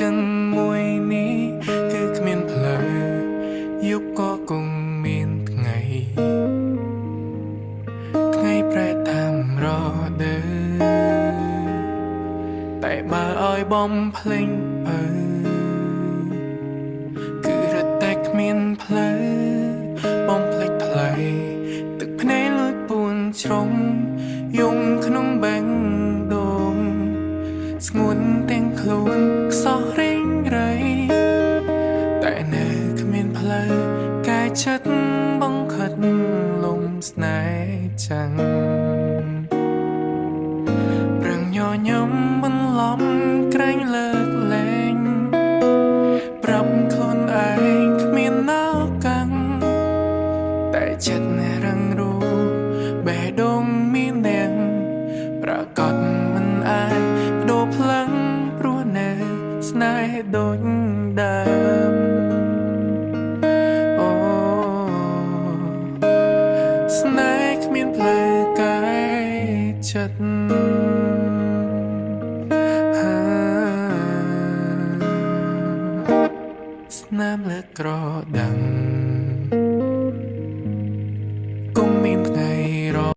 ចិនមួយនេះគឺគ្មានផ្លូវយប់ក៏គង់មានថ្ងៃថ្ងៃប្រែតាមរដូវតែបើឲ្យបំភ្លេងបើគឺរត់តែគ្មានផ្លូវបំភ្លេចថ្លៃទឹកភ្នែកលួចពួនជ្រុងយំក្នុងបេងដូងស្ងួនទាំងខ្លួនខ្សោះរេងរៃតែនៅគ្មានផ្លូវកែចិត្តបង្ខិតលំស្នេហ៍ចាំងប្រឹងញញឹមបន្លំក្រែងលើកលែងប្រាប់ខ្លួនឯងគ្មានណៅកាំងតែចិត្តរឹងរូបេះដូងមាននាងប្រកាសមិនអាចបដូរផ្លាំងព្រោះនៅស្នេហ៍ដូចដើមអូស្នេហ៍គ្មានផ្លូវកែចិត្តហាស្នាមលើក្រដឹង។